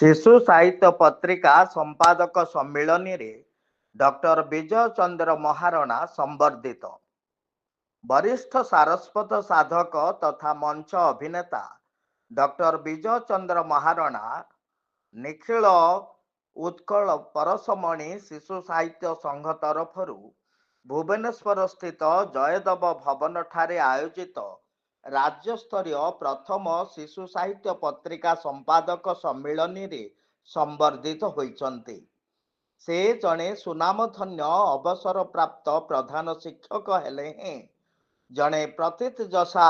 ଶିଶୁ ସାହିତ୍ୟ ପତ୍ରିକା ସମ୍ପାଦକ ସମ୍ମିଳନୀରେ ଡକ୍ଟର ବିଜୟ ଚନ୍ଦ୍ର ମହାରଣା ସମ୍ବର୍ଦ୍ଧିତ। ବରିଷ୍ଠ ସାରସ୍ବତ ସାଧକ ତଥା ମଞ୍ଚ ଅଭିନେତା ଡକ୍ଟର ବିଜୟ ଚନ୍ଦ୍ର ମହାରଣା ନିଖିଳ ଉତ୍କଳ ପରଶମଣି ଶିଶୁ ସାହିତ୍ୟ ସଂଘ ତରଫରୁ ଭୁବନେଶ୍ୱରସ୍ଥିତ ଜୟଦେବ ଭବନଠାରେ ଆୟୋଜିତ ରାଜ୍ୟସ୍ତରୀୟ ପ୍ରଥମ ଶିଶୁ ସାହିତ୍ୟ ପତ୍ରିକା ସମ୍ପାଦକ ସମ୍ମିଳନୀରେ ସମ୍ବର୍ଦ୍ଧିତ ହୋଇଛନ୍ତି। ସେ ଜଣେ ସୁନାମଧନ୍ୟ ଅବସରପ୍ରାପ୍ତ ପ୍ରଧାନ ଶିକ୍ଷକ ହେଲେ ହେଁ ଜଣେ ପ୍ରଥିତଯଶା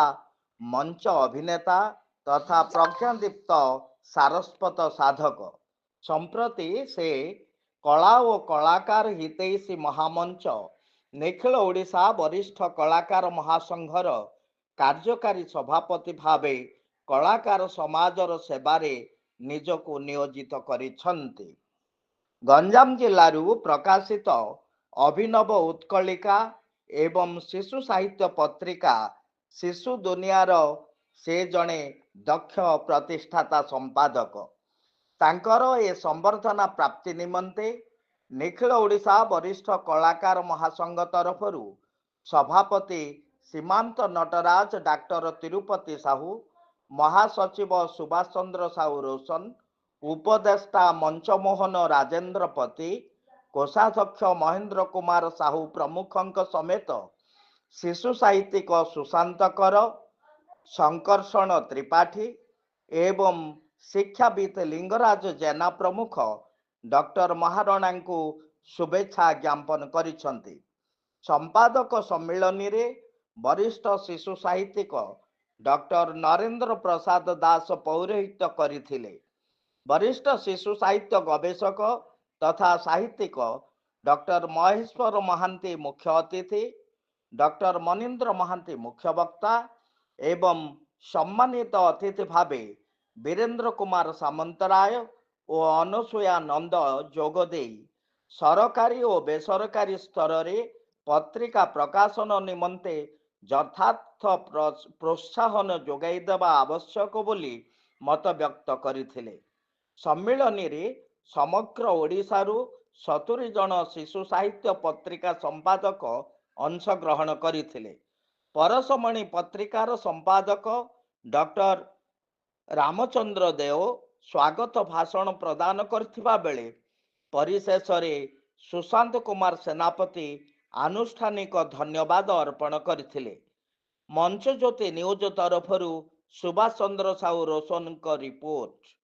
ମଞ୍ଚ ଅଭିନେତା ତଥା ପ୍ରଜ୍ଞାଦୀପ୍ତ ସାରସ୍ବତ ସାଧକ। ସମ୍ପ୍ରତି ସେ କଳା ଓ କଳାକାର ହିତୈଷୀ ମହାମଞ୍ଚ, ନିଖିଳ ଓଡ଼ିଶା ବରିଷ୍ଠ କଳାକାର ମହାସଂଘର କାର୍ଯ୍ୟକାରୀ ସଭାପତି ଭାବେ କଳାକାର ସମାଜର ସେବାରେ ନିଜକୁ ନିୟୋଜିତ କରିଛନ୍ତି। ଗଞ୍ଜାମ ଜିଲ୍ଲାରୁ ପ୍ରକାଶିତ ଅଭିନବ ଉତ୍କଳିକା ଏବଂ ଶିଶୁ ସାହିତ୍ୟ ପତ୍ରିକା ଶିଶୁ ଦୁନିଆ'ର ସେ ଜଣେ ଦକ୍ଷ ପ୍ରତିଷ୍ଠାତା ସମ୍ପାଦକ। ତାଙ୍କର ଏ ସମ୍ବର୍ଦ୍ଧନା ପ୍ରାପ୍ତି ନିମନ୍ତେ ନିଖିଳ ଓଡ଼ିଶା ବରିଷ୍ଠ କଳାକାର ମହାସଂଘ ତରଫରୁ ସଭାପତି ସୀମାନ୍ତ ନଟରାଜ ଡାକ୍ତର ତିରୁପତି ସାହୁ, ମହାସଚିବ ସୁଭାଷ ଚନ୍ଦ୍ର ସାହୁ ରୋଶନ, ଉପଦେଷ୍ଟା ମଞ୍ଚମୋହନ ରାଜେନ୍ଦ୍ର ପତି, କୋଷାଧ୍ୟକ୍ଷ ମହେନ୍ଦ୍ର କୁମାର ସାହୁ ପ୍ରମୁଖଙ୍କ ସମେତ ଶିଶୁ ସାହିତ୍ୟିକ ସୁଶାନ୍ତ କର, ଶଙ୍କର୍ଷଣ ତ୍ରିପାଠୀ ଏବଂ ଶିକ୍ଷାବିତ୍ ଲିଙ୍ଗରାଜ ଜେନା ପ୍ରମୁଖ ଡକ୍ଟର ମହାରଣାଙ୍କୁ ଶୁଭେଚ୍ଛା ଜ୍ଞାପନ କରିଛନ୍ତି। ସମ୍ପାଦକ ସମ୍ମିଳନୀରେ ବରିଷ୍ଠ ଶିଶୁ ସାହିତ୍ୟିକ ଡକ୍ଟର ନରେନ୍ଦ୍ର ପ୍ରସାଦ ଦାସ ପୌରୋହିତ୍ୟ କରିଥିଲେ। ବରିଷ୍ଠ ଶିଶୁ ସାହିତ୍ୟ ଗବେଷକ ତଥା ସାହିତ୍ୟିକ ଡକ୍ଟର ମହେଶ୍ୱର ମହାନ୍ତି ମୁଖ୍ୟ ଅତିଥି, ଡକ୍ଟର ମନୀନ୍ଦ୍ର ମହାନ୍ତି ମୁଖ୍ୟ ବକ୍ତା ଏବଂ ସମ୍ମାନିତ ଅତିଥି ଭାବେ ବୀରେନ୍ଦ୍ର କୁମାର ସାମନ୍ତରାୟ ଓ ଅନସୂୟା ନନ୍ଦ ଯୋଗଦେଇ ସରକାରୀ ଓ ବେସରକାରୀ ସ୍ତରରେ ପତ୍ରିକା ପ୍ରକାଶନ ନିମନ୍ତେ ଯଥାର୍ଥ ପ୍ରୋତ୍ସାହନ ଯୋଗାଇ ଦେବା ଆବଶ୍ୟକ ବୋଲି ମତବ୍ୟକ୍ତ କରିଥିଲେ। ସମ୍ମିଳନୀରେ ସମଗ୍ର ଓଡ଼ିଶାରୁ 70 ଜଣ ଶିଶୁ ସାହିତ୍ୟ ପତ୍ରିକା ସମ୍ପାଦକ ଅଂଶଗ୍ରହଣ କରିଥିଲେ। ପରଶମଣି ପତ୍ରିକାର ସମ୍ପାଦକ ଡକ୍ଟର ରାମଚନ୍ଦ୍ର ଦେଓ ସ୍ୱାଗତ ଭାଷଣ ପ୍ରଦାନ କରିଥିବା ବେଳେ ପରିଶେଷରେ ସୁଶାନ୍ତ କୁମାର ସେନାପତି ଆନୁଷ୍ଠାନିକ ଧନ୍ୟବାଦ ଅର୍ପଣ କରିଥିଲେ। ମଞ୍ଚ ଜ୍ୟୋତି ନ୍ୟୁଜ ତରଫରୁ ସୁଭାଷ ଚନ୍ଦ୍ର ସାହୁ ରୋଶନଙ୍କ ରିପୋର୍ଟ।